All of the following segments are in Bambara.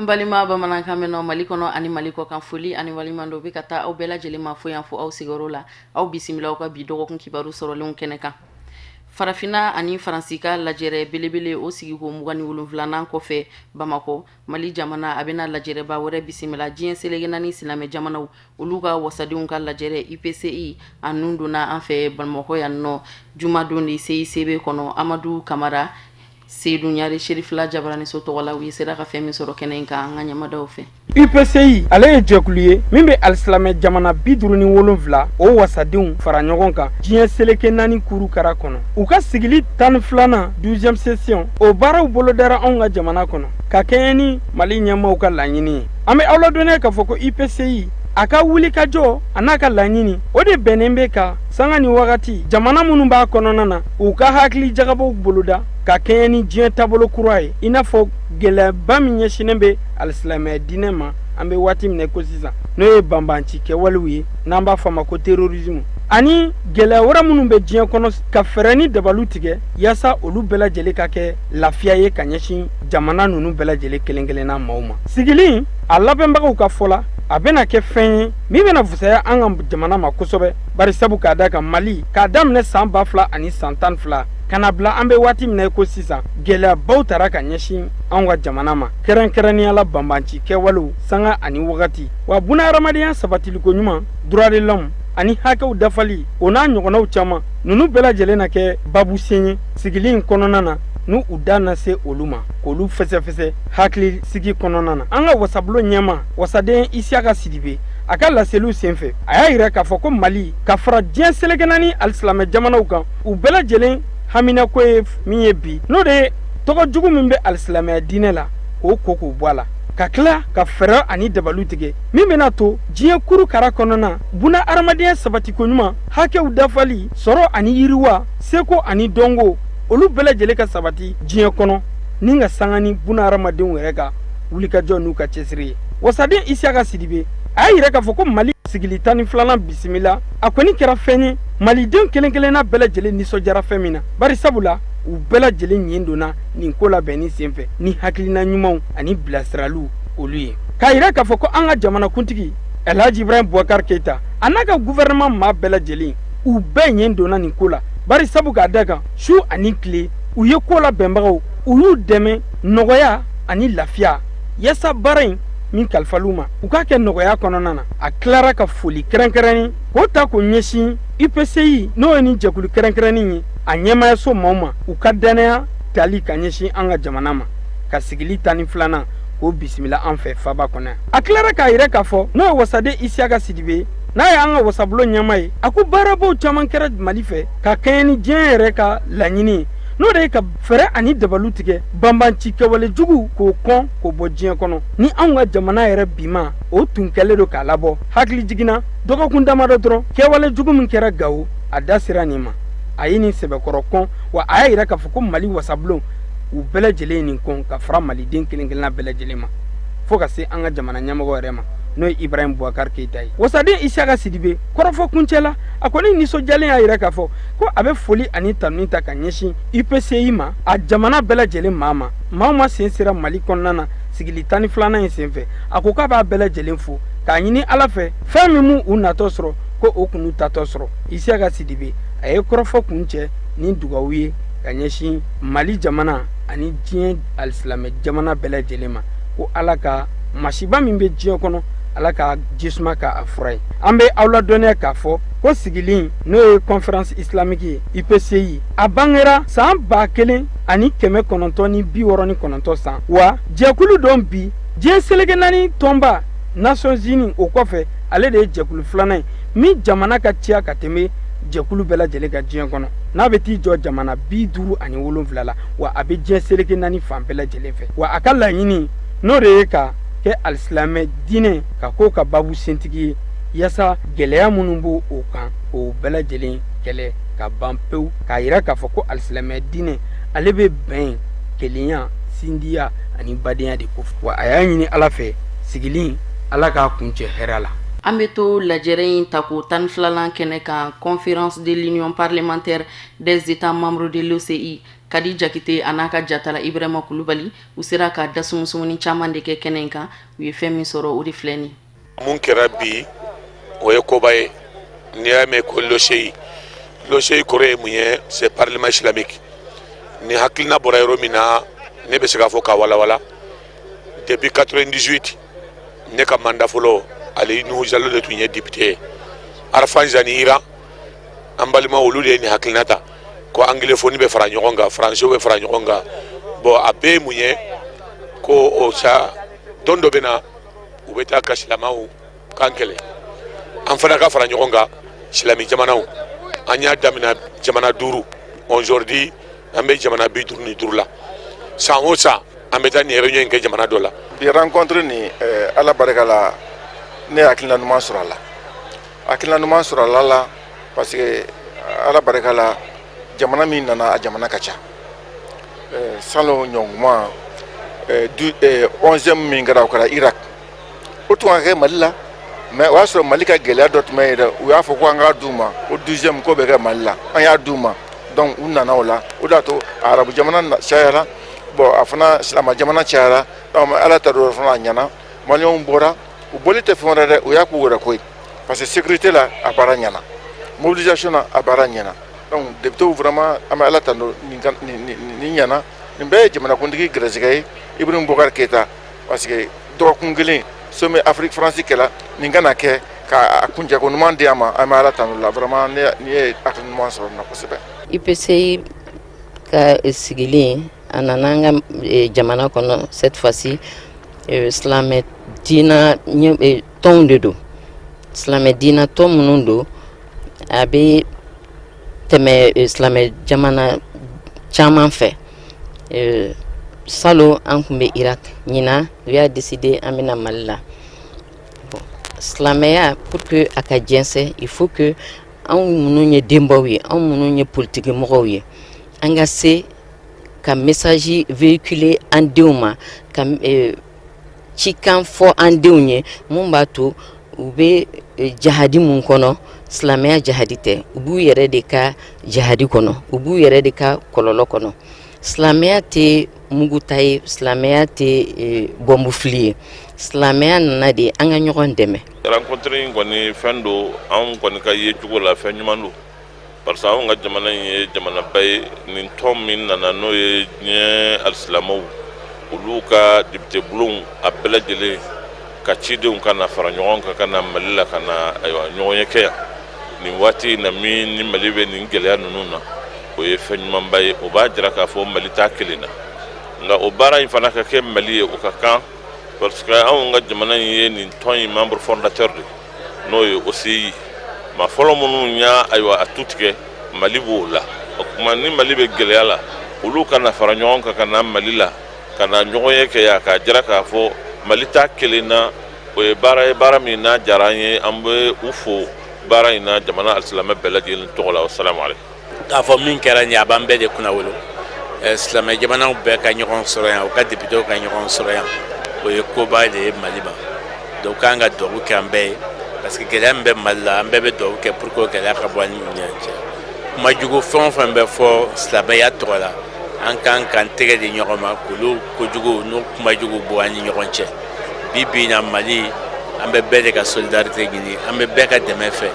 An balima bamanankan mɛnnaw Mali kɔnɔ ani Mali kɔ kan, foli ani waleɲumandɔn bɛ ka taa aw bɛɛ lajɛlen ma fo yan fo aw sigiyɔrɔ la. Aw bisimila aw ka bi dɔgɔkun kibaru sɔrɔlenw kɛnɛ kan. Farafinna ani Faransi ka lajɛrɛ belebele, o sigiko 27nan kɔfɛ Bamakɔ, Mali jamana a bɛna lajɛrɛba wɛrɛ bisimila. Diɲɛ seleke naani silamɛ jamanaw, olu ka wasadenw ka lajɛrɛ UPCI, a nun donna an fɛ Bamakɔ yan nɔ jumadon de CICB kɔnɔ. Amadu Kamara Seyidu Ɲare, Serifila Jabaraniso tɔgɔ la, u ye sera ka fɛn min sɔrɔ kɛnɛ in kan, an ka ɲamadaw fɛ. UPCI, ale ye jɛkulu ye min bɛ alisilamɛ jamana 57 o wasadenw fara ɲɔgɔn kan diɲɛ seleke naani kuru kara kɔnɔ. U ka sigili 12nan, 12e session, o baaraw bolodara anw ka jamana kɔnɔ ka kɛɲɛ ni Mali ɲɛmaaw ka laɲini ye. An bɛ aw ladɔnniya k'a fɔ ko UPCI a ka wulikajɔ a n'a ka laɲini, o de bɛnnen bɛ ka sanga ni wagati jamana minnu b'a kɔnɔna na, u ka hakili jagabɔw boloda ka kɛɲɛ ni diɲɛ taabolo kura ye, i n'a fɔ gɛlɛyaba min ɲɛsinnen bɛ alisilamɛya diinɛ ma an bɛ waati min na ko sisan, n'o ye banbanci kɛwalew ye n'an b'a fɔ a ma ko terrorisme, ani gɛlɛya wɛrɛ minnu bɛ diɲɛ kɔnɔ, ka fɛɛrɛ ni dabaliw tigɛ yaasa olu bɛɛ lajɛlen ka kɛ lafiya ye ka ɲɛsin jamana ninnu bɛɛ lajɛlen kelen kelenna maaw ma. Sigili a labɛnbagaw ka fɔ la, a bɛna kɛ fɛn ye min bɛna fusaya an ka jamana ma kosɛbɛ, bari sabu k'a da kan Mali k'a daminɛ san 2012 ka na bila an bɛ waati min na ko sisan, gɛlɛyabaw tara ka ɲɛsin anw ka jamana ma, kɛrɛnkɛrɛnnenya la banbanci kɛwalew sanga ani wagati, wa buna hadamadenya sabatiliko ɲuman, droit de l'homme ani hakɛw dafali, o n'a ɲɔgɔnnaw caman. Ninnu bɛɛ lajɛlen na kɛ babu sen ye sigili in kɔnɔna na, n'u u da na se olu ma k'olu fɛsɛfɛsɛ hakili sigi kɔnɔna na. An ka wasabulon ɲɛmaa, wasaden Isiyaka Sidibe, a ka laseliw senfɛ, a y'a yira k'a fɔ ko Mali ka fara diɲɛ seleke naani alisilamɛ jamanaw kan, u bɛɛ lajɛlen haminako ye min ye bi, n'o de ye tɔgɔ jugu min bɛ alisilamɛya diinɛ la, k'o ko k'o bɔ a la, ka tila ka fɛɛrɛ ani dabaliw tigɛ min bɛna to diɲɛ kuru kara kɔnɔna buna hadamadenya sabatiko ɲuman, hakɛw dafali, sɔrɔ ani yiriwa, seko ani dɔnko, olu bɛɛ lajɛlen ka sabati diɲɛ kɔnɔ, ni ka sanga ni buna hadamadenw yɛrɛ ka wulikajɔ n'u ka cɛsiri ye. Wasaden Isiyaka Sidibe, a y'a yira k'a fɔ ko Mali sigili 12nan bisimila, a kɔni kɛra fɛn ye maliden kelen kelenna bɛɛ lajɛlen nisɔndiyara fɛn min na, bari sabula u bɛɛ lajɛlen ɲin donna nin ko labɛnni senfɛ ni hakilina ɲumanw ani bilasiraliw olu ye, k'a yira k'a fɔ ko an ka jamanakuntigi Elhaji Ibrahim Boubacar Keita a n'a ka gouvernement maa bɛɛ lajɛlen, u bɛɛ ɲin donna nin ko la, bari sabu k'a da kan su ani tile u ye ko labɛnbagaw, u y'u dɛmɛ nɔgɔya ani lafiya yaasa baara in min kalifal'u ma, u k'a kɛ nɔgɔya kɔnɔna na. A tilara ka foli kɛrɛnkɛrɛnnin k'o ta k'o ɲɛsin UPCI, n'o ye nin jɛkulu kɛrɛnkɛrɛnnin ye, a ɲɛmaayaso maaw ma, u ka dannaya tali ka ɲɛsin an ka jamana ma, ka sigili 12nan k'o bisimila an fɛ faba kɔnɔ. A tilara k'a yira k'a fɔ, n'o ye wasaden Isiyaka Sidibe, n'a ye an ka wasabulon ɲɛmaa ye, a ko baarabaw caman kɛra Mali fɛ ka kɛɲɛ ni diɲɛ yɛrɛ ka laɲini ye, n'o de ye ka fɛɛrɛ ani dabaliw tigɛ banbanci kɛwale jugu k'o kɔn k'o bɔ diɲɛ kɔnɔ. Ni anw ka jamana yɛrɛ bima, o tun kɛlen don k'a labɔ. Hakili jiginna dɔgɔkun damadɔ dɔrɔn, kɛwale jugu min kɛra Gawo, a da sera nin ma, a ye nin sɛbɛkɔrɔ kɔn. Wa a y'a yira k'a fɔ ko Mali wasabulon, u bɛɛ lajɛlen ye nin kɔn ka fara maliden kelen kelenna bɛɛ lajɛlen ma, fo ka se an ka jamana ɲɛmɔgɔ yɛrɛ ma, n'o ye Ibrahim Boubacar Keita ye. Wasaden Isiyaka Sidibe kɔrɔfɔ kuncɛ la, a kɔni nisɔndiyalen y'a yira k'a fɔ ko a bɛ foli ani tanuni ta ka ɲɛsin UPCI ma, a jamana bɛɛ lajɛlen maa ma, maa o maa sen sera Mali kɔnɔna na sigili 12nan in senfɛ. A ko k'a b'a bɛɛ lajɛlen fo k'a ɲini Ala fɛ, fɛn min m'u u natɔ sɔrɔ, ko o kan'u taatɔ sɔrɔ. Isiyaka Sidibe, a ye kɔrɔfɔ kuncɛ ni dugawu ye ka ɲɛsin Mali jamana ani diɲɛ alisilamɛ jamana bɛɛ lajɛlen ma, ko Ala ka masiba min bɛ diɲɛ kɔnɔ, Ala ka jisuma k'a fura ye. An bɛ aw ladɔnniya k'a fɔ ko sigili, n'o ye conférence islamique ye, UPCI, a bangera san 1969 san, wa jɛkulu don bi diɲɛ seleke naani tɔnba Nations Unies o kɔfɛ, ale de ye jɛkulu filanan ye min jamana ka ciya ka tɛmɛ jɛkulu bɛɛ lajɛlen kan diɲɛ kɔnɔ, n'a bɛ t'i jɔ jamana 57 la, wa a bɛ diɲɛ seleke naani fan bɛɛ lajɛlen fɛ. Wa a ka laɲini, n'o de ye ka kɛ alisilamɛ diinɛ ka k'o ka babu sentigi ye, yaasa gɛlɛya minnu b'o o kan, k'o bɛɛ lajɛlen kɛlɛ ka ban pewu, k'a yira k'a fɔ ko alisilamɛ diinɛ, ale bɛ bɛn, kelenya, sindiya ani badenya de kofɔ. Wa a y'a ɲini Ala fɛ, sigili, Ala k'a kuncɛ hɛrɛ la. An bɛ to lajɛrɛ in tako 12nan kɛnɛ kan, Conférence de l'Union parlementaire des États membres de l'OCI. Kadi Jakite a n'a ka jatala Ibrahima Kulubali, u sera ka dasumusumuni caman de kɛ kɛnɛ in kan. U ye fɛn min sɔrɔ, o de filɛ nin. Mun kɛra bi, o ye koba ye. N'i y'a mɛn ko l'OCI, l'OCI kɔrɔ ye mun ye? C'est parlement islamique. Ni hakilina bɔra yɔrɔ min na, ne bɛ se k'a fɔ k'a walawala. Depuis 98, ne ka mandat fɔlɔ, ale Nuhu Jalo de tun ye député ye. Arfan ni Iran, an balima, olu de ye nin hakilina ta ko anglophone bɛ fara ɲɔgɔn kan, français bɛ fara ɲɔgɔn kan. Bon, a bɛɛ ye mun ye? Ko o sa don dɔ bɛ na, u bɛ taa ka silamɛw kan kɛlɛ, an fana ka fara ɲɔgɔn kan, silamɛ jamanaw. An y'a daminɛ jamana duuru, aujourd'hui an bɛ jamana 55 la. San o san, an bɛ taa nin réunion in kɛ jamana dɔ la. Bi rencontre nin, Ala barika la, ne ye hakilina ɲuman sɔrɔ a la, hakilina ɲuman sɔrɔ a la, parce que Ala barika la, jamana min nana, a jamana ka ca. Salon ɲɔgɔn 11e min kɛra, o kɛra Irak, o tun ka kɛ Mali la, mais o y'a sɔrɔ Mali ka gɛlɛya dɔ tun bɛ yen dɛ. U y'a fɔ ko an k'a d'u ma ko 12e ko bɛ kɛ Mali la, an y'a d'u ma. Donc u nana o la, o de y'a to arabu jamana cayara. Bon, a fana silamɛ jamana cayara. Donc Ala ta dɔ fana, a ɲɛna, Maliyɛnw bɔra. U bɔli tɛ fɛn wɛrɛ dɛ, u y'a k'u yɛrɛ ko ye, parce que sécurité la, a baara ɲɛna, mobilisation na, a baara ɲɛna. Donc députés, vraiment, an bɛ Ala tando, nin nin ɲɛna. Nin bɛɛ ye jamanakuntigi gɛrɛsɛgɛ ye, Ibrahim Boubacar Keïta, parce que dɔgɔkun kelen sommet Afrique France kɛla, nin kana kɛ ka kuncɛko ɲuman di a ma. An bɛ Ala tando la. Vraiment, ne ye hakili ɲuman sɔrɔ nin na kosɛbɛ. UPCI ka sigilen, a nana an ka jamana kɔnɔ cette fois-ci. Silamɛ diina tɔnw de don, silamɛ diina tɔn minnu don, a bɛ tɛmɛ silamɛ jamana caman fɛ. Salon, an tun bɛ Irak, ɲinan u y'a décider an bɛna Mali la. Bon, silamɛya, pour que a ka jɛnsɛn, il faut que anw minnu ye denbaw ye, anw minnu ye politiki mɔgɔw ye, an ka se ka message véhiculer an denw ma, ka cikan fɔ an denw ye mun b'a to u bɛ jahadi mun kɔnɔ, silamɛya jahadi tɛ, u b'u yɛrɛ de ka jahadi kɔnɔ, u b'u yɛrɛ de ka kɔlɔlɔ kɔnɔ. Silamɛya tɛ mugu ta ye, silamɛya tɛ bɔnbufili ye. Silamɛya nana de an ka ɲɔgɔn dɛmɛ. Rencontre in kɔni, fɛn don, anw kɔni ka ye cogo la, fɛn ɲuman don, parce que anw ka jamana in ye jamanaba ye. Nin tɔn min nana, n'o ye diɲɛ alisilamɛw, olu ka député bulonw a bɛɛ lajɛlen ka cidenw ka na fara ɲɔgɔn kan ka na Mali la, ka na ayiwa ɲɔgɔn ye kɛ yan nin waati in na min ni Mali bɛ nin gɛlɛya ninnu na, o ye fɛn ɲumanba ye. O b'a jira k'a fɔ Mali t'a kelen na. Nka o baara in fana ka kɛ Mali ye, o ka kan, parce que anw ka jamana in ye nin tɔn in membre fondateur de, n'o ye OCI. Maa fɔlɔ minnu y'a ayiwa a tu tigɛ, Mali b'o la. O tuma, ni Mali bɛ gɛlɛya la, olu ka na fara ɲɔgɔn kan ka na Mali la, ka na ɲɔgɔn ye kɛ yan, k'a jira k'a fɔ Mali t'a kelen na, o ye baara ye, baara min n'a diyara an ye. An bɛ u fo baara in na jamana alisilamɛ bɛɛ lajɛlen tɔgɔ la. Wasalamu aleykum. K'a fɔ min kɛra nin ye, a b'an bɛɛ de kunna wolo. Silamɛ jamanaw bɛɛ ka ɲɔgɔn sɔrɔ yan, u ka députéw ka ɲɔgɔn sɔrɔ yan, o ye koba de ye Mali ma. Donc k'an ka dugawu kɛ an bɛɛ ye, parce que gɛlɛya min bɛ Mali la, an bɛɛ bɛ dugawu kɛ pour que o gɛlɛya ka bɔ an ni ɲɔgɔn cɛ. Kuma jugu fɛn o fɛn bɛ fɔ silamɛya tɔgɔ la, an kan k'an tɛgɛ di ɲɔgɔn ma k'olu kojugu n'o kuma jugu bɔ an ni ɲɔgɔn cɛ. Bi bi in na, Mali, an bɛ bɛɛ de ka solidarité ɲini, an bɛ bɛɛ ka dɛmɛ fɛ,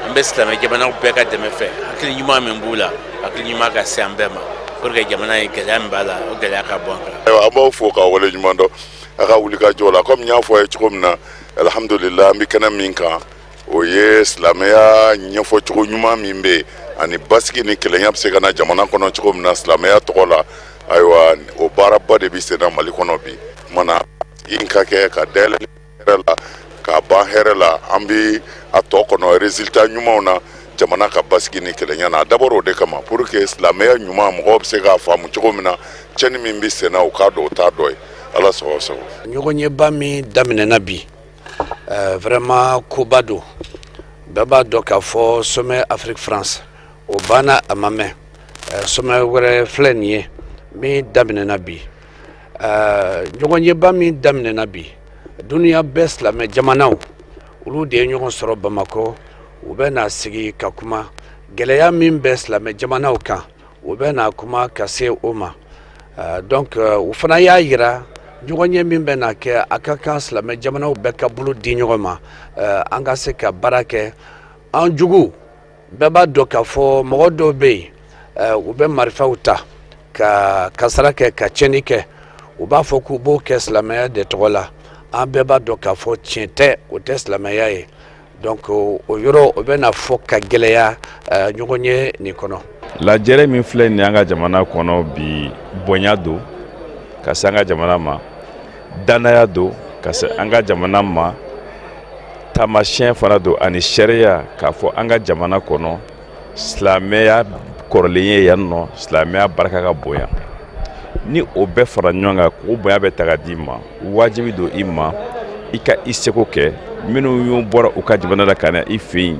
an bɛ silamɛ jamanaw bɛɛ ka dɛmɛ fɛ. Hakili ɲuman min b'u la, hakili ɲuman ka se an bɛɛ ma pour que jamana ye, gɛlɛya min b'a la, o gɛlɛya ka bɔ an kan. Ayiwa, an b'aw fo k'aw wale ɲuman dɔn a ka wulikajɔ la. Komi n y'a fɔ a ye cogo min na, alhamdulillah, an bɛ kɛnɛ min kan, o ye silamɛya ɲɛfɔcogo ɲuman min bɛ yen ani basigi ni kelenya bɛ se ka na jamana kɔnɔ cogo min na silamɛya tɔgɔ la. Ayiwa, o baaraba de bɛ sen na Mali kɔnɔ bi. Kumana in ka kɛ ka dayɛlɛ hɛrɛ la, k'a ban hɛrɛ la, an bɛ a tɔ kɔnɔ résultat ɲumanw na jamana ka basigi ni kelenya na. A dabɔra o de kama, pour que silamɛya ɲuman, mɔgɔw bɛ se k'a faamu cogo min na, cɛnni min bɛ sen na, u k'a dɔn o t'a dɔ ye. Ala sago sago. Ɲɔgɔnyeba min daminɛna bi, vraiment, koba don. Bɛɛ b'a dɔn k'a fɔ sommet Afrique France, o banna a ma mɛn. Sommet wɛrɛ filɛ nin ye min daminɛna bi. Ɲɔgɔnyeba min daminɛna bi, duniya bɛɛ silamɛ jamanaw, Olu de ye ɲɔgɔn sɔrɔ Bamakɔ. U bɛ na sigi ka kuma gɛlɛya min bɛ silamɛ jamanaw kan, u bɛ na kuma ka se o ma. Donc u fana y'a jira, ɲɔgɔn ye min bɛ na kɛ, a ka kan silamɛ jamanaw bɛɛ ka bolo di ɲɔgɔn ma, an ka se ka baara kɛ. An jugu bɛɛ b'a dɔn k'a fɔ mɔgɔ dɔw bɛ yen, u bɛ marifaw ta ka kasara kɛ, ka tiɲɛni kɛ. U b'a fɔ k'u b'o kɛ silamɛya de tɔgɔ la. An bɛɛ b'a dɔn k'a fɔ tiɲɛ tɛ, o tɛ silamɛya ye. Donc o yɔrɔ, o bɛ na fɔ ka gɛlɛya ɲɔgɔn ye nin kɔnɔ. Lajɛrɛ min filɛ nin an ka jamana kɔnɔ bi, bonya don ka se an ka jamana ma, dannaya don ka se an ka jamana ma, taamasiyɛn fana don ani sariya k'a fɔ an ka jamana kɔnɔ, silamɛya kɔrɔlen ye yan nɔ, silamɛya barika ka bonya. Ni o bɛɛ fara ɲɔgɔn kan k'o bonya bɛ ta ka d'i ma, wajibi don i ma i ka i seko kɛ. Minnu y'u bɔra u ka jamana la ka na i fɛ yen,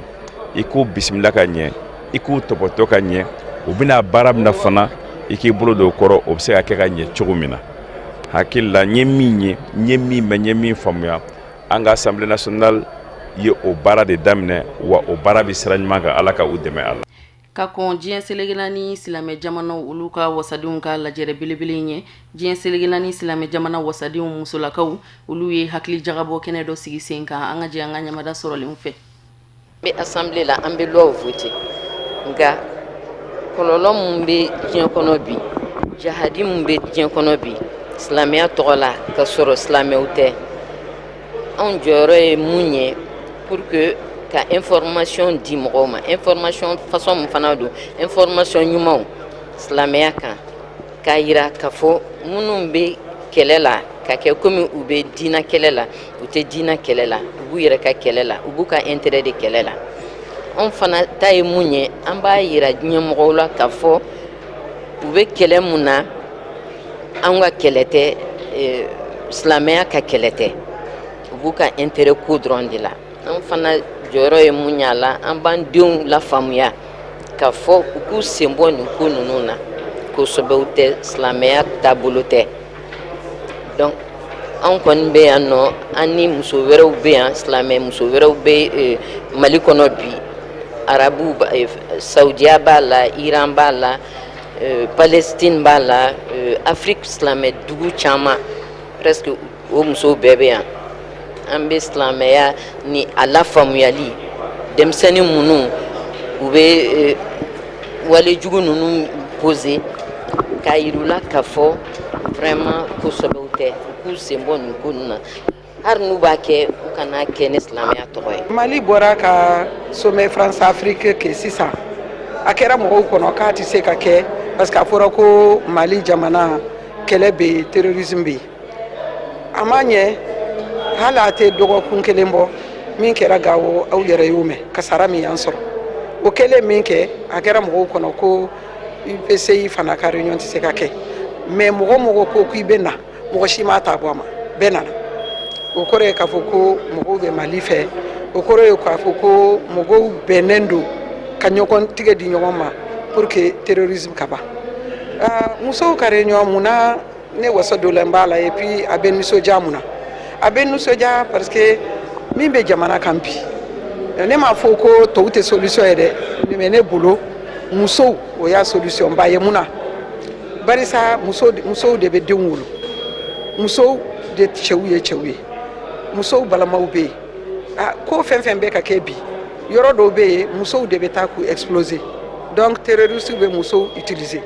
i k'u bisimila ka ɲɛ, i k'u tɔpɔtɔ ka ɲɛ. U bɛna baara min na fana, i k'i bolo don o kɔrɔ, o bɛ se ka kɛ ka ɲɛ cogo min na. Hakili la, n ye min ye, n ye min mɛn, n ye min faamuya, an ka Assemblée nationale ye o baara de daminɛ wa, o baara bɛ sira ɲuman kan. Ala ka u dɛmɛ a la. Ka kɔn diɲɛ seleke naani silamɛ jamanaw, olu ka wasadenw ka lajɛrɛ belebele ɲɛ, diɲɛ seleke naani silamɛ jamana wasadenw musolakaw, olu ye hakili jagabɔ kɛnɛ dɔ sigi sen kan. An ka jɛ an ka ɲamada sɔrɔlenw fɛ. An bɛ assemblée la, an bɛ loi voter, nka kɔlɔlɔ min bɛ diɲɛ kɔnɔ bi, jahadi min bɛ diɲɛ kɔnɔ bi silamɛya tɔgɔ la ka sɔrɔ silamɛw tɛ, anw jɔyɔrɔ ye mun ye pour que ka information di mɔgɔw ma? Information façon min fana don, information ɲumanw silamɛya kan, k'a yira k'a fɔ minnu bɛ kɛlɛ la ka kɛ komi u bɛ diinɛ kɛlɛ la, u tɛ diinɛ kɛlɛ la, u b'u yɛrɛ ka kɛlɛ la, u b'u ka intérêt de kɛlɛ la. Anw fana ta ye mun ye? An b'a yira diɲɛ mɔgɔw la k'a fɔ u bɛ kɛlɛ mun na, an ka kɛlɛ tɛ, silamɛya ka kɛlɛ tɛ, u b'u ka intérêt ko dɔrɔn de la. An fana jɔyɔrɔ ye mun y'a la? An b'an denw lafaamuya k'a fɔ u k'u sen bɔ nin ko ninnu na, ko sɛbɛw tɛ, silamɛya taabolo tɛ. Donc anw kɔni bɛ yan nɔ, an ni muso wɛrɛw bɛ yan, silamɛ muso wɛrɛw bɛ Mali kɔnɔ bi, arabu, Saudiya b'a la, Iran b'a la, Palestine b'a la, Afrique silamɛ dugu caman presque, o musow bɛɛ bɛ yan. An bɛ silamɛya ni a lafaamuyali, denmisɛnnin minnu u bɛ walejugu ninnu poser, k'a yir'u la k'a fɔ vraiment ko sɛbɛw tɛ, u k'u sen bɔ nin ko ninnu na. Hali n'u b'a kɛ, u kana kɛ ni silamɛya tɔgɔ ye. Mali bɔra ka sommet France Afrique kɛ sisan. A kɛra mɔgɔw kɔnɔ k'a tɛ se ka kɛ, parce que a fɔra ko Mali jamana kɛlɛ bɛ yen, terrorisme bɛ yen. A ma ɲɛ, hali a tɛ dɔgɔkun kelen bɔ, min kɛra Gawo, aw yɛrɛ y'o mɛn, kasara min y'an sɔrɔ. O kɛlen min kɛ, a kɛra mɔgɔw kɔnɔ ko UPCI fana ka réunion tɛ se ka kɛ. Mais mɔgɔ mɔgɔ ko k'i bɛ na, mɔgɔ si m'a ta bɔ a ma, bɛɛ nana. O kɔrɔ ye k'a fɔ ko mɔgɔw bɛ Mali fɛ. O kɔrɔ ye k'a fɔ ko mɔgɔw bɛnnen don ka ɲɔgɔn tigɛ di ɲɔgɔn ma pour que terrorisme ka ban. Musow ka réunion, mun na ne wasa dolen b'a la? Et puis a bɛ nisɔndiya. Mun na a bɛ nisɔndiya? Parce que min bɛ jamana kan bi, ne m'a fɔ ko tɔw tɛ solution ye dɛ, mais ne bolo, musow, o y'a solution ba ye. Mun na? Barisa musow de bɛ denw wolo, musow de cɛw ye cɛw ye, musow balimaw bɛ yen. Ko fɛn fɛn bɛ ka kɛ bi, yɔrɔ dɔw bɛ yen, musow de bɛ taa k'u exploser. Donc terroristes bɛ musow utiliser.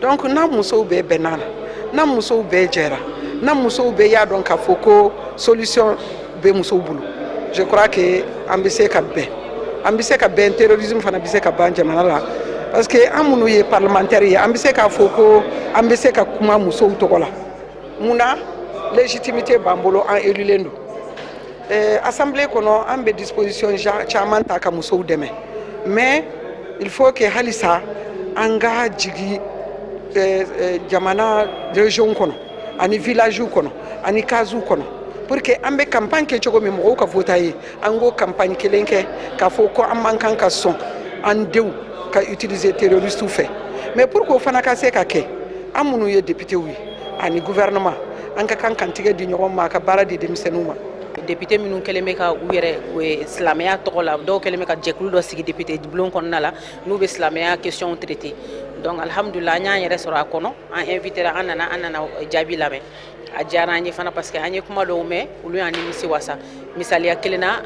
Donc n'a musow bɛɛ bɛnna la, n'a musow bɛɛ jɛra, n'a musow bɛɛ y'a dɔn k'a fɔ ko solution bɛ musow bolo, je crois que an bɛ se ka bɛn, an bɛ se ka bɛn, terrorisme fana bɛ se ka ban jamana la. Parce que an minnu ye parlementaire ye, an bɛ se k'a fɔ ko an bɛ se ka kuma musow tɔgɔ la. Mun na? Légitimité b'an bolo, an élulen don assemblée kɔnɔ, an bɛ disposition caman ta ka musow dɛmɛ. Mais il faut que halisa an ka jigi jamana région kɔnɔ ani village kɔnɔ ani casew kɔnɔ, pour que an bɛ campagne kɛ cogo min, mɔgɔw ka voter ye, an k'o campagne kelen kɛ k'a fɔ ko an man kan ka sɔn an denw ka utiliser terroristes fɛ. Mais pour que o fana ka se ka kɛ, an minnu ye députés ye ani gouvernement, an ka kan kan tigɛ di ɲɔgɔn ma ka baara di denmisɛnninw ma. Député minnu kɛlen bɛ ka u yɛrɛ silamɛya tɔgɔ la, dɔw kɛlen bɛ ka jɛkulu dɔ sigi député bulon kɔnɔna la, n'u bɛ silamɛya question traiter. Donc alhamdulillah, an y'an yɛrɛ sɔrɔ a kɔnɔ. An invité, an nana jaabi lamɛn. A diyara an ye fana, parce que an ye kuma dɔw mɛn, olu y'an nimisi wasa. Misaliya kelen na,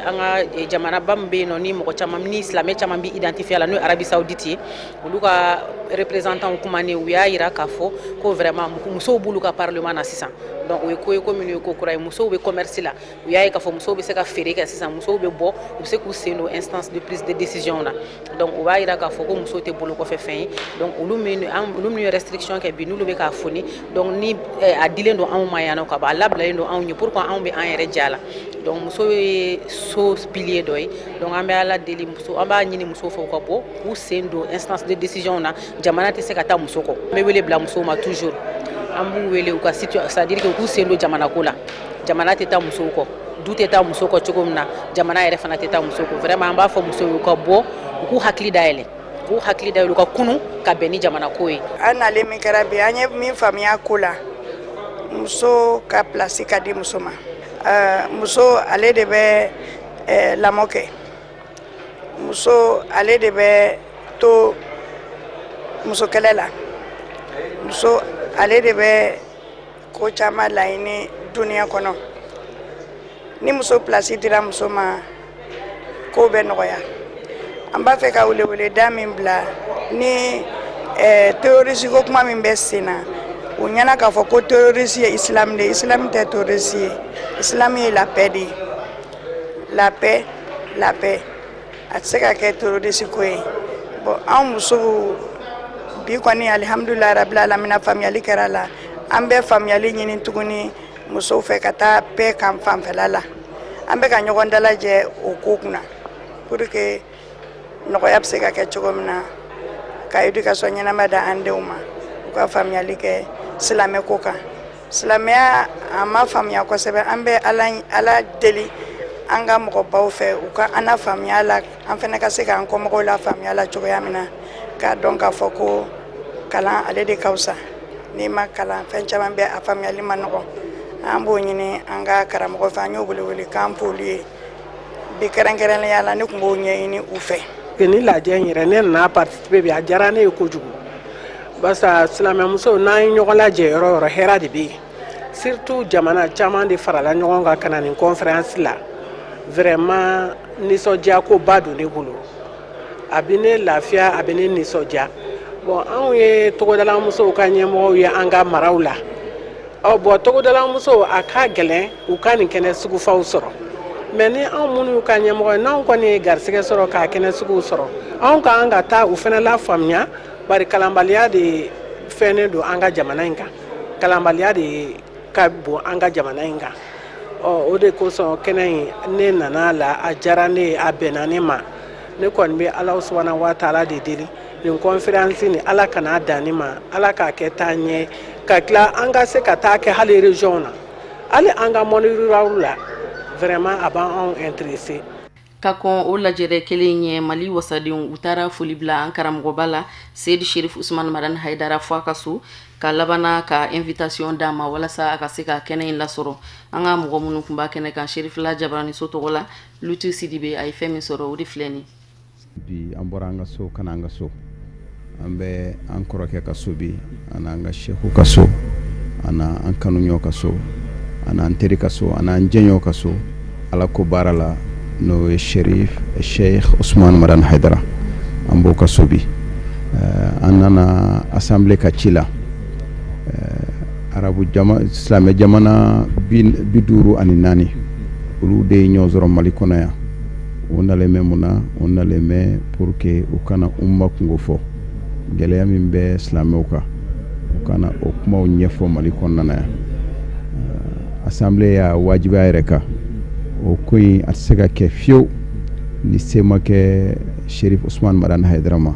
an ka jamanaba min bɛ yen nɔ, ni mɔgɔ caman ni silamɛ caman bɛ identifier la, n'o ye Arabie Saoudite ye, olu ka représentant kumanen, u y'a yira k'a fɔ ko vraiment musow b'olu ka parlement na sisan. Donc o ye ko ye, ko minnu ye ko kura ye. Musow bɛ commerce la, u y'a ye k'a fɔ musow bɛ se ka feere kɛ sisan, musow bɛ bɔ, u bɛ se k'u sen don instance de prise de décision na. Donc o b'a yira k'a fɔ ko musow tɛ bolo kɔfɛ fɛn ye. Donc olu minnu ye restriction kɛ bi, n'olu bɛ k'a foni, donc ni a dilen don anw ma yan nɔ ka ban, a labilalen don anw ye, pourquoi anw bɛ an yɛrɛ ja la? Donc muso ye so pilier dɔ ye. Donc an bɛ Ala deli, muso, an b'a ɲini musow fɛ, u ka bɔ k'u sen don instance de décision na. Jamana tɛ se ka taa muso kɔ. An bɛ wele bila musow ma toujours, an b'u wele u ka c'est à dire que u k'u sen don jamana ko la. Jamana tɛ taa musow kɔ, du tɛ taa muso kɔ cogo min na, jamana yɛrɛ fana tɛ taa muso kɔ. Vraiment, an b'a fɔ musow ye, u ka bɔ, u k'u hakili dayɛlɛ, k'u hakili dayɛlɛ, u ka kunu ka bɛn ni jamana ko ye. An nalen min kɛra bi, an ye min faamuya ko la, muso ka place ka di muso ma. Muso ale de bɛ lamɔ kɛ, muso ale de bɛ to musokɛlɛ la, muso ale de bɛ ko caman laɲini duniya kɔnɔ. Ni muso place dira muso ma, ko bɛ nɔgɔya. An b'a fɛ ka weleweleda min bila ni terroriste ko kuma min bɛ sen na, u ɲɛna k'a fɔ ko terroriste ye islam de ye. Islam tɛ terroriste ye, islam ye la paix de ye. La paix, la paix, a tɛ se ka kɛ terroriste ko ye. Bon, anw musow bi kɔni, alihamudulilayi rabil alamina, faamuyali kɛra la. An bɛ faamuyali ɲini tuguni musow fɛ ka taa paix kan fanfɛla la. An bɛ ka ɲɔgɔn dalajɛ o ko kunna pour que nɔgɔya bɛ se ka kɛ cogo min na, ka éducation ɲɛnama da an denw ma, u ka faamuyali kɛ silamɛ ko kan. Silamɛya, a ma faamuya kosɛbɛ. An bɛ Ala deli an ka mɔgɔbaw fɛ, u ka an na faamuya la, an fana ka se k'an kɔmɔgɔw la faamuya la cogoya min na, k'a dɔn k'a fɔ ko kalan ale de ka fisa. N'i ma kalan, fɛn caman bɛ a faamuyali ma nɔgɔn. An b'o ɲini an ka karamɔgɔ fɛ. An y'o welewele k'an f'olu ye bi. Kɛrɛnkɛrɛnnenya la, ne tun b'o ɲɛɲini u fɛ. Ni lajɛ in yɛrɛ, ne nana participer bi, a diyara ne ye kojugu, barisa silamɛmusow, n'an ye ɲɔgɔn lajɛ yɔrɔ o yɔrɔ, hɛrɛ de bɛ yen. Surtout jamana caman de farala ɲɔgɔn kan ka na nin conférence la. Vraiment, nisɔndiya koba don ne bolo, a bɛ ne lafiya, a bɛ ne nisɔndiya. Bon, anw ye togodala musow ka ɲɛmɔgɔw ye an ka maraw la. Ɔ bɔn, togodala musow, a ka gɛlɛn u ka nin kɛnɛ sugufaw sɔrɔ, mais ni anw minnu y'u ka ɲɛmɔgɔ ye, n'anw kɔni ye garisɛgɛ sɔrɔ k'a kɛnɛ suguw sɔrɔ, anw ka kan ka taa u fana la faamuya, bari kalanbaliya de fɛnnen don an ka jamana in kan, kalanbaliya de ka bon an ka jamana in kan. Ɔ o de kosɔn kɛnɛ in, ne nana la, a diyara ne ye, a bɛnna ne ma. Ne kɔni bɛ Ala subahana wa taala de deli, nin conférence nin, Ala kana dan ne ma, Ala k'a kɛ taa ɲɛ, ka tila an ka se ka taa kɛ hali région na, hali an ka monde rural la. Vraiment, a b'an intéressé. Ka kɔn o lajɛrɛ kelen ɲɛ, Mali wasadenw, u taara foli bila an karamɔgɔba la, Seyidi Sherif Usman Madani Hayidara, fo a ka so, ka labana ka invitation d'a ma walasa a ka se ka kɛnɛ in lasɔrɔ. An ka mɔgɔ minnu tun b'a kɛnɛ kan, Sherifila Jabaraniso tɔgɔ la, Lutu Sidibe, a ye fɛn min sɔrɔ, o de filɛ nin. Bi an bɔra an ka so ka na an ka so. An bɛ an kɔrɔkɛ ka so bi, an an ka seku ka so, an an kanuɲɔ ka so, an an teri ka so, an an jɛɲɔ ka so Ala ko baara la, n'o ye Sherif Sheikh Usman Madani Haidara, an b'o ka so bi. An nana assemblée ka ci la. Arabu jama, silamɛ jamana 54, olu de ye ɲɔgɔn sɔrɔ Mali kɔnɔ yan. O nalen bɛ mun na? O nalen bɛ pour que u kana umma kungo fɔ, gɛlɛya min bɛ silamɛw kan, u kana o kumaw ɲɛfɔ Mali kɔnɔna na yan. Assemblée y'a wajibiya yɛrɛ kan. O ko in, a tɛ se ka kɛ fiyewu ni se ma kɛ Sherif Usman Madani Haidara ma,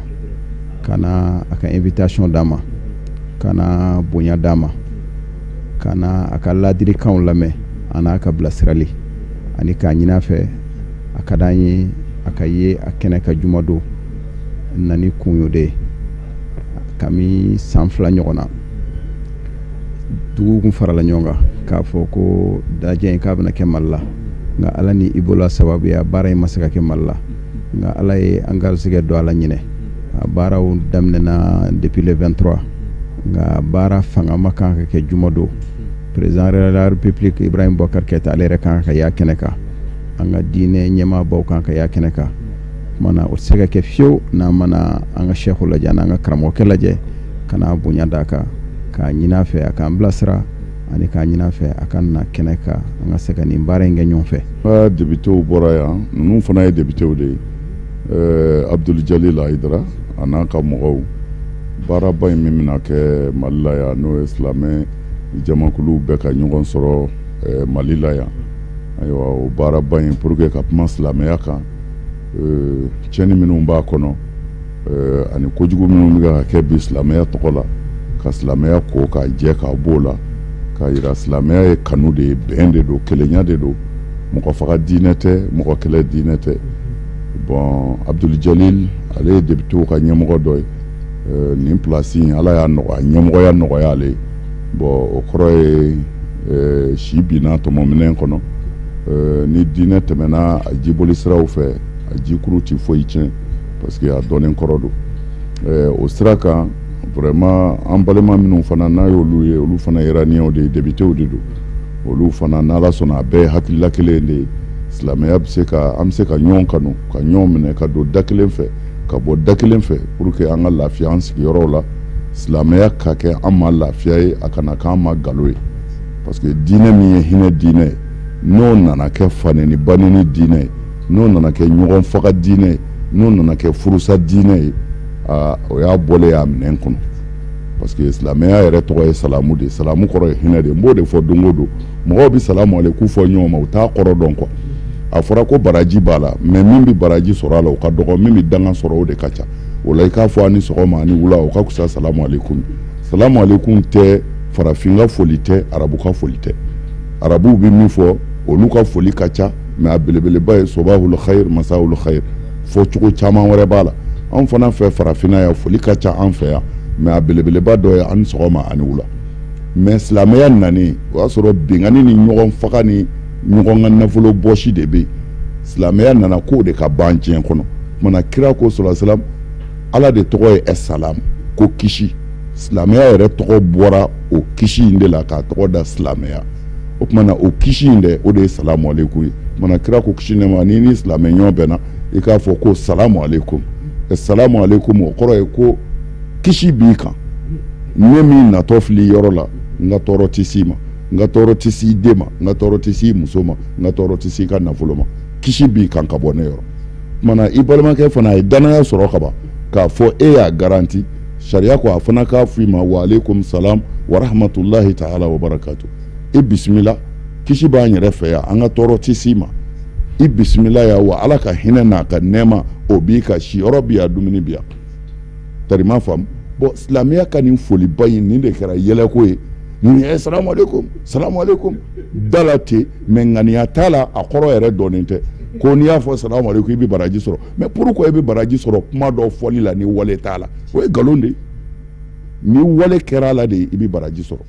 ka na a ka invitation d'a ma, ka na bonya d'a ma, ka na a ka ladilikanw lamɛn, a n'a ka bilasirali, ani k'a ɲini a fɛ, a ka d'an ye a ka ye a kɛnɛ ka juma don nani kun y'o de ye. Kami san 2 ɲɔgɔn na, Duguw kun farala ɲɔgɔn kan k'a fɔ ko dajɛ in k'a bɛna kɛ Mali la, nka Ala ni Ebola sababuya, baara in ma se ka kɛ Mali la. Nka Ala ye an garisɛgɛ don a la ɲinɛ, a baaraw daminɛna depuis le 23, nka baara fangama kan ka kɛ jumadon. Président de la République Ibrahim Boubacar Keïta, ale yɛrɛ kan ka y'a kɛnɛ kan, an ka diinɛ ɲɛmaabaw kan ka y'a kɛnɛ kan. Tuma na o tɛ se ka kɛ fiyewu n'an ma na an ka sɛku lajɛ, an ka karamɔgɔkɛ lajɛ, ka na bonya d'a kan, k'a ɲini a fɛ a k'an bilasira, ani k'a ɲini a fɛ a ka na kɛnɛ kan, an ka se ka nin baara in kɛ ɲɔgɔn fɛ. An ka depitew bɔra yan, ninnu fana ye depitew de ye, Abdul Jalil Hayidara a n'a ka mɔgɔw. Baaraba in min bɛna kɛ Mali la yan, n'o ye silamɛ jamakulu bɛɛ ka ɲɔgɔn sɔrɔ Mali la yan, ayiwa, o baaraba in, pour que ka kuma silamɛya kan, tiɲɛni minnu b'a kɔnɔ ani kojugu minnu bɛ ka kɛ bi silamɛya tɔgɔ la, ka silamɛya ko k'a jɛ k'a b'o la, k'a yira silamɛya ye kanu de ye, bɛn de don, kelenya de don, mɔgɔ faga diinɛ tɛ, mɔgɔ kɛlɛ diinɛ tɛ. Bon, Abdul Jalil, ale ye depitew ka ɲɛmɔgɔ dɔ ye. Nin place in, Ala y'a nɔgɔya, ɲɛmɔgɔya nɔgɔya ale ye. Bon, o kɔrɔ ye si binna tɔmɔminɛn kɔnɔ. Ni diinɛ tɛmɛna a jiboli siraw fɛ, a jikuru tɛ foyi tiɲɛ, parce que a dɔnnen kɔrɔ don. O sira kan, vraiment, an balima minnu fana n'a y'olu ye, olu fana iranienw de ye, depitew de don olu fana. N'Ala sɔnna, a bɛɛ ye hakilila kelen de ye. Silamɛya bɛ se ka, an bɛ se ka ɲɔgɔn kanu, ka ɲɔgɔn minɛ, ka don da kelen fɛ, ka bɔ da kelen fɛ, pour que an ka lafiya an sigiyɔrɔw la. Silamɛya ka kɛ an ma lafiya ye, a kana k'an ma galo ye, parce que diinɛ min ye hinɛ diinɛ ye, n'o nana kɛ faneni baneni diinɛ ye, n'o nana kɛ ɲɔgɔn faga diinɛ ye, n'o nana kɛ furusa diinɛ ye, aa, o y'a bɔlen y'a minɛn kɔnɔ. Parce que silamɛya yɛrɛ tɔgɔ ye salamu de ye, salamu kɔrɔ ye hinɛ de ye. N b'o de fɔ don o don, mɔgɔw bɛ salamu aleku fɔ ɲɔgɔn ma, u t'a kɔrɔ dɔn quoi. A fɔra ko baraji b'a la, mais min bɛ baraji sɔrɔ a la, o ka dɔgɔ, min bɛ danga sɔrɔ, o de ka ca. O la, i k'a fɔ a ni sɔgɔma, ani wula, o ka fisa salamu alekum. Salamu alekum tɛ farafin ka foli tɛ, arabu ka foli tɛ. Arabuw bɛ min fɔ, olu ka foli ka ca, mais a belebeleba ye sobahul khayr, masahul khayr. Fɔ cogo caman wɛrɛ b'a la. Anw fana fɛ farafinna yan, foli ka ca an fɛ yan, mais a belebeleba dɔ ye ani sɔgɔma, ani wula. Mais silamɛya nanen, o y'a sɔrɔ binkanni ni ɲɔgɔn faga ni ɲɔgɔn ka nafolo bɔsi de bɛ yen. Silamɛya nana k'o de ka ban diɲɛ kɔnɔ. Kumana kira ko sɔrɔ salam, Ala de tɔgɔ ye ɛsalam, ko kisi. Silamɛya yɛrɛ tɔgɔ bɔra o kisi in de la k'a tɔgɔ da silamɛya. O tuma na, o kisi in dɛ, o de ye salamu aleykum ye. O tuma na, kira ko kisi nɛɛma, n'i ni silamɛ ɲɔgɔn bɛnna, i k'a fɔ ko salamu aleykum. Salamu aleykum, o kɔrɔ ye ko kisi b'i kan. Ne min natɔ fili yɔrɔ la, n ka tɔɔrɔ tɛ s'i ma, n ka tɔɔrɔ tɛ s'i den ma, n ka tɔɔrɔ tɛ s'i muso ma, n ka tɔɔrɔ tɛ s'i ka nafolo ma. Kisi b'i kan ka bɔ ne yɔrɔ. Tuma na, i balimakɛ fana, a ye danaya sɔrɔ ka ban k'a fɔ e y'a garanti. Sariya ko a fana k'a fɔ i ma wa aleykum salam wa rahmatulahi ta'ala wa barakatu. I bisimila, kisi b'an yɛrɛ fɛ yan, an ka tɔɔrɔ tɛ s'i ma, i bisimila yan wa Ala ka hinɛ n'a ka nɛɛma, o b'i ka siyɔrɔ bi yan, dumuni bi yan. Tari ma faamu. Bon, silamɛya ka nin foliba in, nin de kɛra yɛlɛko ye. Nin ye salamu aleykum, salamu aleykum da la ten, mais ŋaniya t'a la, a kɔrɔ yɛrɛ dɔnnen tɛ. Ko n'i y'a fɔ salamu aleykum, i bɛ baraji sɔrɔ. Mais pourquoi i bɛ baraji sɔrɔ kuma dɔ fɔli la ni wale t'a la? O ye nkalon de ye. Ni wale kɛra a la de, i bɛ baraji sɔrɔ.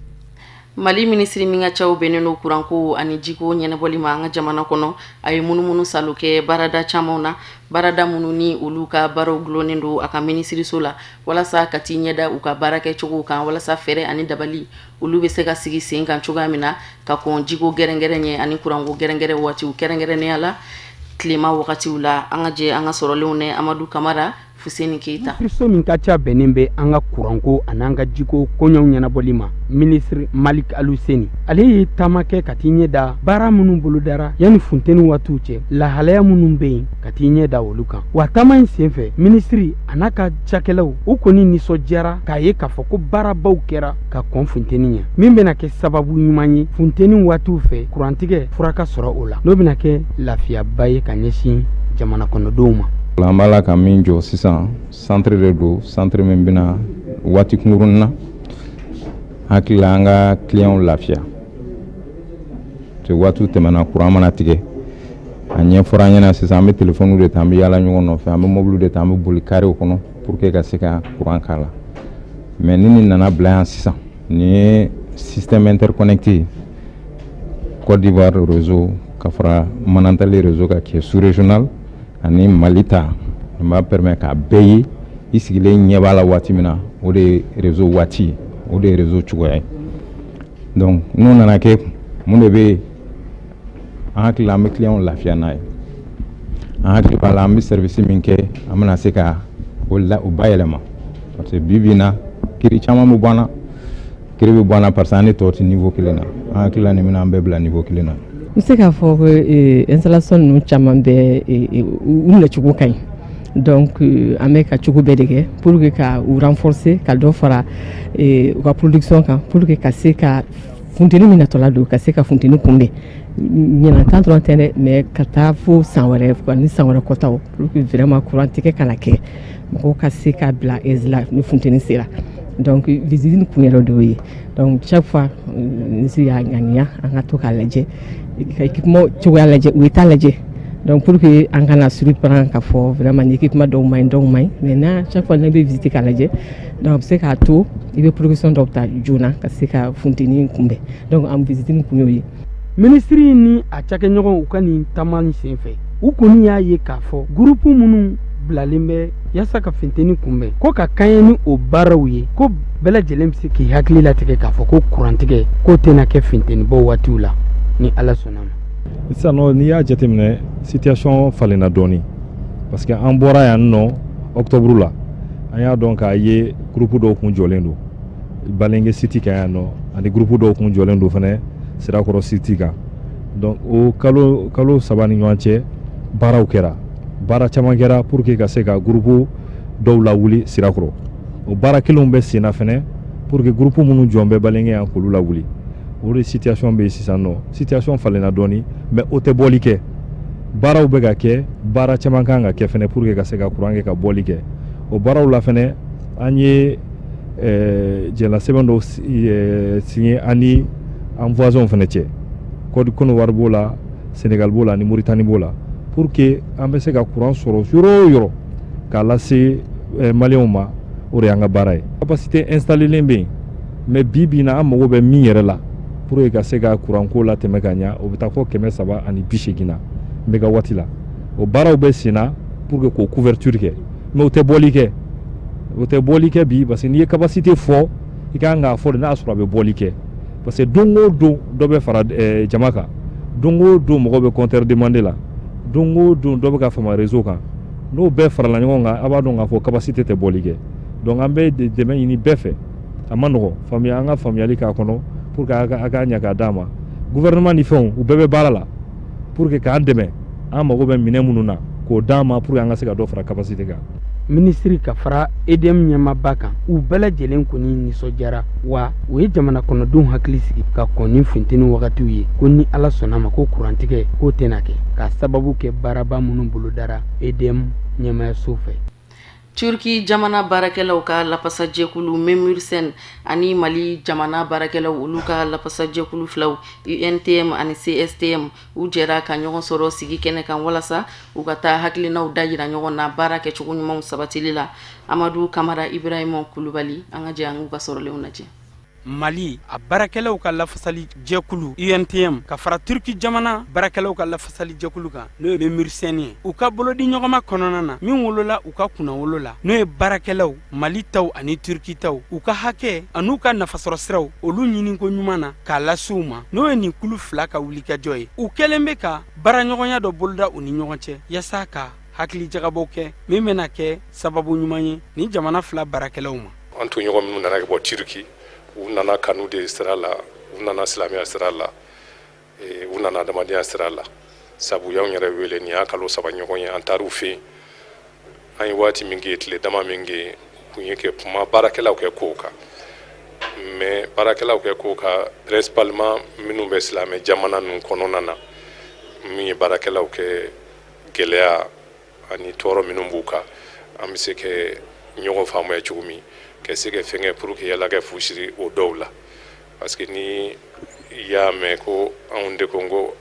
Mali minisiri min ka caw bɛnnen don kuranko ani jiko ɲɛnabɔli ma an ka jamana kɔnɔ, a ye munumunu salo kɛ baarada camanw na, baarada minnu ni olu ka baaraw dulonnen don a ka minisiriso la, walasa ka t'i ɲɛda u ka baara kɛcogow kan, walasa fɛɛrɛ ani dabali olu bɛ se ka sigi sen kan cogoya min na ka kɔn jiko gɛrɛngɛrɛn ɲɛ ani kuranko gɛrɛngɛrɛn waatiw, kɛrɛnkɛrɛnnenya la tilema wagatiw la. An ka jɛ an ka sɔrɔlenw ne Amadu Kamara Fuseni Keyita. Minisiriso min ka ca bɛnnen bɛ an ka kuranko ani an ka jiko koɲɛw ɲɛnabɔli ma, minisiri Malik Aluseni, ale ye taama kɛ ka t'i ɲɛ da baara minnu bolodara yanni funteni waatiw cɛ, lahalaya minnu bɛ yen, ka t'i ɲɛ da olu kan. Wa taama in senfɛ, minisiri a n'a ka cakɛlaw, u kɔni nisɔndiyara k'a ye k'a fɔ ko baarabaw kɛra ka kɔn funteni ɲɛ, min bɛna kɛ sababu ɲuman ye funteni waatiw fɛ, kurantigɛ fura ka sɔrɔ o la, n'o bɛna kɛ lafiyaba ye ka ɲɛsin jamana kɔnɔdenw ma. An b'a la ka min jɔ sisan, centre de don, centre min bɛna waati kunkurunnin na, hakili la, an ka clients lafiya. Waatiw tɛmɛna, kuran mana tigɛ, a ɲɛfɔra an ɲɛna. Sisan an bɛ telefɔniw de ta, an bɛ yaala ɲɔgɔn nɔfɛ, an bɛ mobiliw de ta, an bɛ boli karew kɔnɔ pour que ka se ka kuran k'a la. Mais ni nin nana bila yan sisan, nin ye système interconnecté, Côte d'Ivoire réseau ka fara Manantali réseau kan qui est sous-régional ani Mali ta, nin b'a permet k'a bɛɛ ye. I sigilen ɲɛ b'a la waati min na, o de ye réseau waati ye, o de ye réseau cogoya ye. Donc n'o nana kɛ, mun de bɛ yen? An hakili la, an bɛ client lafiya n'a ye. An hakili b'a la, an bɛ service min kɛ, an bɛna se ka o la o bayɛlɛma, parce que bi bi in na, kiri caman bɛ bɔ an na, kiri bɛ bɔ an na, parce que an ni tɔw tɛ niveau kelen na. An hakili la, nin bɛna an bɛɛ bila niveau kelen na. N bɛ se k'a fɔ ko installation ninnu caman bɛ, u minɛcogo ka ɲi. Donc an bɛ ka cogo bɛɛ de kɛ pour que ka u renforcer, ka dɔ fara u ka production kan, pour que ka se ka funteni min natɔla don, ka se ka funteni kunbɛn. Ɲinan ta dɔrɔn tɛ dɛ, mais ka taa fo san wɛrɛ ni san wɛrɛ kɔtaw, pour que vraiment courant tigɛ kana kɛ, mɔgɔw ka se ka bila aise la ni funteni sera. Donc visite nin kun yɛrɛ de y'o ye. Donc chaque fois, ministre y'a ŋaniya an ka to k'a lajɛ, ka équipement cogoya lajɛ, u ye taa lajɛ. Donc pour que an kana surprendre k'a fɔ vraiment ni équipement dɔw man ɲi, dɔw man ɲi, mais n'a chaque fois n'a bɛ visite k'a lajɛ, donc a bɛ se k'a to i bɛ production dɔw ta joona ka se ka funteni kunbɛn. Donc an visite nin kun y'o ye. Minisiri ni a cakɛɲɔgɔnw, u ka nin taama nin senfɛ, u kɔni y'a ye k'a fɔ gurupu minnu bilalen bɛ yaasa ka funteni kunbɛn, ko ka kaɲɛ ni o baaraw ye, ko bɛɛ lajɛlen bɛ se k'i hakili latigɛ k'a fɔ ko kurantigɛ k'o tɛna kɛ funteni bɔ waatiw la, ni Ala sɔnna ma. Sisan nɔ, n'i y'a jateminɛ, situation falenna dɔɔni, parce que an bɔra yan nɔ octobre la, an y'a dɔn k'a ye groupe dɔw kun jɔlen don Balenge site kan yan nɔ, ani groupe dɔw kun jɔlen don fɛnɛ Sirakɔrɔ site kan. Donc o kalo 3 ni ɲɔgɔn cɛ, baaraw kɛra, baara caman kɛra pour que ka se ka groupe dɔw lawuli Sirakɔrɔ. O baara kelenw bɛ sen na fɛnɛ pour que groupe minnu jɔn bɛ Balenge yan, k'olu lawuli. O de situation bɛ yen sisan nɔ. Situation falenna dɔɔni, mais o tɛ bɔli kɛ. Baaraw bɛ ka kɛ, baara caman kan ka kɛ fɛnɛ pour que ka se ka courant kɛ ka bɔli kɛ. O baaraw la fɛnɛ, an ye jɛnlasɛbɛn dɔw signé an ni an voisins fɛnɛ cɛ. Côte d'Ivoire b'o la, Sénégal b'o la, ani Mauritanie b'o la, pour que an bɛ se ka courant sɔrɔ yɔrɔ o yɔrɔ k'a lase maliyɛnw ma. O de y'an ka baara ye. Capacité installé bɛ yen, mais bi bi in na, an mago bɛ min yɛrɛ la pour que ka se ka courant ko latɛmɛ ka ɲa, o bɛ taa fɔ 380 na mégawatt la. O baaraw bɛ sen na pour que k'o couverture kɛ, mais o tɛ bɔli kɛ, o tɛ bɔli kɛ bi, parce que n'i ye capacité fɔ, i kan k'a fɔ de n'a sɔrɔ a bɛ bɔli kɛ, parce que don o don dɔ bɛ fara jama kan, don o don mɔgɔ bɛ compteur demandé la, don o don dɔ bɛ ka fama réseau kan. N'o bɛɛ farala ɲɔgɔn kan, a b'a dɔn k'a fɔ capacité tɛ bɔli kɛ. Donc an bɛ dɛmɛ ɲini bɛɛ fɛ. A ma nɔgɔn, faamuya, an ka faamuyali k'a kɔnɔ pour que a k'a ɲɛ k'a d'a ma. Gouvernement ni fɛnw, u bɛɛ bɛ baara la pour que k'an dɛmɛ. An mago bɛ minɛn minnu na, k'o d'an ma pour que an ka se ka dɔ fara capacité kan. Minisiri ka fara EDM ɲɛmaaba kan, u bɛɛ lajɛlen kɔni nisɔndiyara wa u ye jamana kɔnɔdenw hakili sigi ka kɔn ni funteni wagatiw ye, ko ni Ala sɔnna ma, ko kurantigɛ k'o tɛna kɛ, k'a sababu kɛ baaraba minnu bolodara EDM ɲɛmayaso fɛ. Turki jamana baarakɛlaw ka lafasajɛkulu Memur-Sen ani Mali jamana baarakɛlaw, olu ka lafasajɛkulu filaw UNTM ani CSTM, u jɛra ka ɲɔgɔn sɔrɔ sigi kɛnɛ kan walasa u ka taa hakilinaw da yira ɲɔgɔn na baara kɛcogo ɲumanw sabatili la. Amadu Kamara, Ibrahima Kulubali, an ka jɛ an k'u ka sɔrɔlenw lajɛ. Mali a baarakɛlaw ka lafasali jɛkulu UNTM ka fara Turki jamana baarakɛlaw ka lafasali jɛkulu kan, n'o ye Memur-Sen ye, u ka bolodi ɲɔgɔnma kɔnɔna na min wolola u ka kunnawolo la, n'o ye baarakɛlaw Mali taw ani Turki taw, u ka hakɛ an'u ka nafasɔrɔ siraw, olu ɲiniko ɲuman na k'a lase u ma, n'o ye nin kulu fila ka wulikajɔ ye. U kɛlen bɛ ka baaraɲɔgɔnya dɔ boloda u ni ɲɔgɔn cɛ yaasa ka hakili jagabɔ kɛ min bɛna kɛ sababu ɲuman ye ni jamana fila baarakɛlaw ma. An tɔɲɔgɔn minnu nana ka bɔ Turki, u nana kanu de sira la, u nana silamɛya sira la, u nana adamadenya sira la, sabu y'anw yɛrɛ wele. Nin y'a kalo 3 ɲɔgɔn ye, an taar'u fɛ yen. An ye waati min kɛ, tile dama min kɛ, kun ye kɛ kuma baarakɛlaw kɛ kow kan, mais baarakɛlaw kɛ kow kan, principalement minnu bɛ silamɛ jamana ninnu kɔnɔna na, min ye baarakɛlaw kɛ gɛlɛya ani tɔɔrɔ minnu b'u kan, an bɛ se kɛ ɲɔgɔn faamuya cogo min, ka se ka fɛn kɛ pour que yala ka fu siri o dɔw la. Parce que ni i y'a mɛn ko anw de ko n ko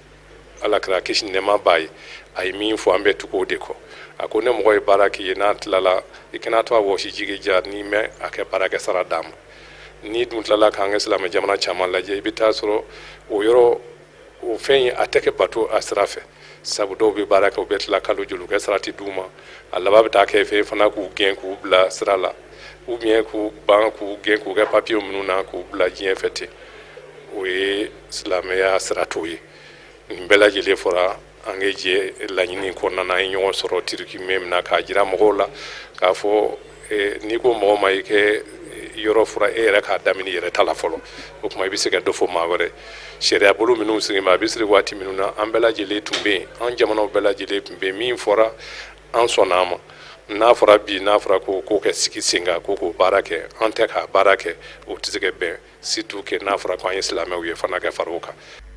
Ala kira kisi nɛɛma b'a ye, a ye min fɔ, an bɛ tugu o de kɔ. A ko ne mɔgɔ ye baara k'i ye, n'a tilala, i kana to a wɔsi jigi ja n'i mɛn a kɛ baarakɛ sara d'a ma. N'i dun tilala k'an ka silamɛ jamana caman lajɛ, i bɛ taa sɔrɔ o yɔrɔ o fɛn in a tɛ kɛ bato a sira fɛ, sabu dɔw bɛ baara kɛ, u bɛ tila kalo joli kɛ, sara tɛ d'u ma. A laban bɛ taa kɛ fɛn fana k'u gɛn k'u bila sira la, ou bien k'u ban k'u gɛn k'u kɛ papiye minnu na k'u bila diɲɛ fɛ ten. O ye silamɛya sira t'o ye. Nin bɛɛ lajɛlen fɔra an ka jɛ laɲini kɔnɔna na. An ye ɲɔgɔn sɔrɔ Turiki min na, k'a jira mɔgɔw la k'a fɔ n'i ko mɔgɔ ma i kɛ yɔrɔ fura, e yɛrɛ k'a daminɛ i yɛrɛ ta la fɔlɔ, o tuma i bɛ se ka dɔ fɔ maa wɛrɛ. Sariya bolo minnu sigi a bɛ siri waati minnu na, an bɛɛ lajɛlen tun bɛ yen, an jamanaw bɛɛ lajɛlen tun bɛ yen. Min fɔra, an sɔnna a ma. N'a fɔra bi, n'a fɔra ko ko kɛ sigi sen kan, ko k'o baara kɛ, an tɛ k'a baara kɛ, o tɛ se ka bɛn, surtout que n'a fɔra ko an ye silamɛw ye fana ka fara o kan.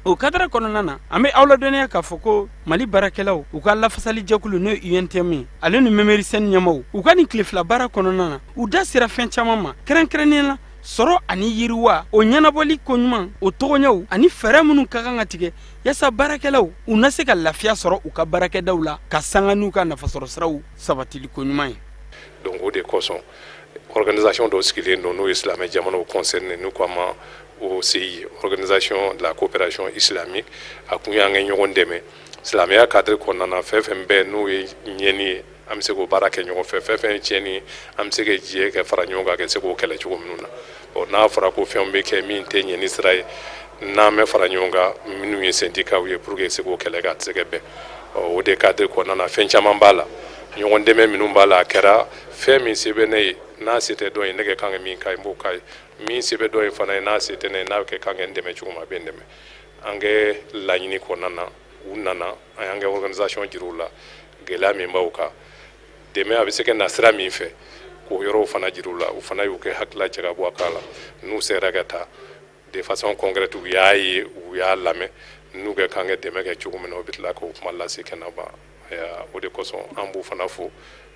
O cadre kɔnɔna na, an bɛ aw ladɔnniya k'a fɔ ko Mali baarakɛlaw u ka lafasalijɛkulu, n'o ye UNTM ye, ale ni Memerisɛni ɲɛmaw, u ka nin tile fila baara kɔnɔna na, u da sera fɛn caman ma, kɛrɛnkɛrɛnnenya la sɔrɔ ani yiriwa, o ɲɛnabɔli koɲuman, o tɔgɔɲɛw ani fɛɛrɛ minnu ka kan ka tigɛ yaasa baarakɛlaw u na se ka lafiya sɔrɔ u ka baarakɛdaw la, ka sanga n'u ka nafasɔrɔsiraw sabatili koɲuman ye. Donc o de kosɔn organisation dɔw sigilen don, n'o ye silamɛ jamanaw concerné, n'u ko a ma OCI, Organisation de la coopération islamique. A kun y'an ka ɲɔgɔn dɛmɛ silamɛya cadre kɔnɔna na. Fɛn fɛn bɛɛ n'o ye ɲɛni ye, an bɛ se k'o baara kɛ ɲɔgɔn fɛ. Fɛn fɛn ye tiɲɛni ye, an bɛ se ka jɛ ka fara ɲɔgɔn kan ka se k'o kɛlɛ cogo minnu na. Ɔ, n'a fɔra ko fɛnw bɛ kɛ min tɛ ɲɛni sira ye, n'an bɛ fara ɲɔgɔn kan, minnu ye syndicats ye, pour que se k'o kɛlɛ kɛ, a tɛ se ka bɛn. Ɔ, o de cadre kɔnɔna na, fɛn caman b'a la, ɲɔgɔn dɛmɛ minnu b'a la. A kɛra fɛn min se bɛ ne ye, n'a se tɛ dɔ ye, ne kɛ kan ka min k'a ye, n b'o k'a ye. Min se bɛ dɔ ye fana ye, n'a se tɛ ne ye, n'a bɛ kɛ kan ka n dɛmɛ cogo min, a bɛ n dɛmɛ. An kɛ laɲini kɔnɔna na, u nana, an y'an kɛ organisation jira u la, gɛlɛya min b'aw kan, dɛmɛ a bɛ se ka na sira min fɛ, k'o yɔrɔw fana jira u la. U fana y'u kɛ hakilila jagabɔ a la. N'u sera ka taa de façon concrète, u y'a ye, u y'a lamɛn, n'u kɛ kan ka dɛmɛ kɛ cogo min na, u bɛ tila k'o kuma lase kɛnɛba. O de kosɔn an b'u fana fo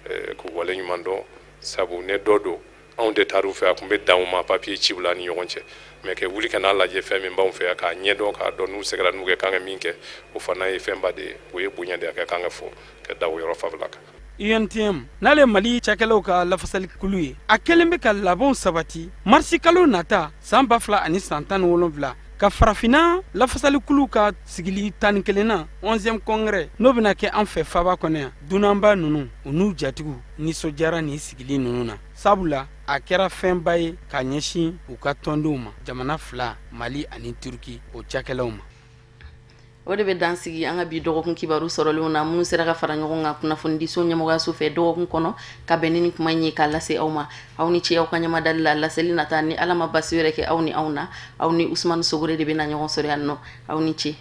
k'u waleɲuman dɔn, sabu ne dɔ don, anw de taar'u fɛ. A tun bɛ dan u ma papiye ciw la ni ɲɔgɔn cɛ, mais kɛ wuli ka n'a lajɛ fɛn min b'anw fɛ yan, k'a ɲɛdɔn, k'a dɔn n'u sɛgɛra, n'u kɛ kan ka min kɛ, o fana ye fɛnba de ye. O ye bonya de ye, a ka kan ka fɔ ka da o yɔrɔ fanfɛla kan. UNTM, n'ale Mali cakɛlaw ka lafasalikulu ye, a kɛlen bɛ ka labɛnw sabati marisi kalo nata san 2017, ka farafinna lafasalikulu ka sigili 11nan, 11e congrès, n'o bɛna kɛ an fɛ faba kɔnɔ yan. Dunanba ninnu, u n'u jatigiw nisɔndiyara nin sigili ninnu na, sabula a kɛra fɛnba ye ka ɲɛsin u ka tɔndenw ma, jamana fila, Mali ani Turuki, o cakɛlaw ma. O de bɛ dan sigi an ka bi dɔgɔkun kibaru sɔrɔlenw na, minnu sera ka fara ɲɔgɔn kan kunnafonidiso ɲɛmɔgɔyaso fɛ dɔgɔkun kɔnɔ, ka bɛn ni nin kuma in ye k'a lase aw ma. Aw ni ce aw ka ɲɛmadali la. Laseli nata, ni Ala ma basi wɛrɛ kɛ aw ni anw na, aw ni Usumani Sogore de bɛna ɲɔgɔn sɔrɔ yan nɔ. Aw ni ce.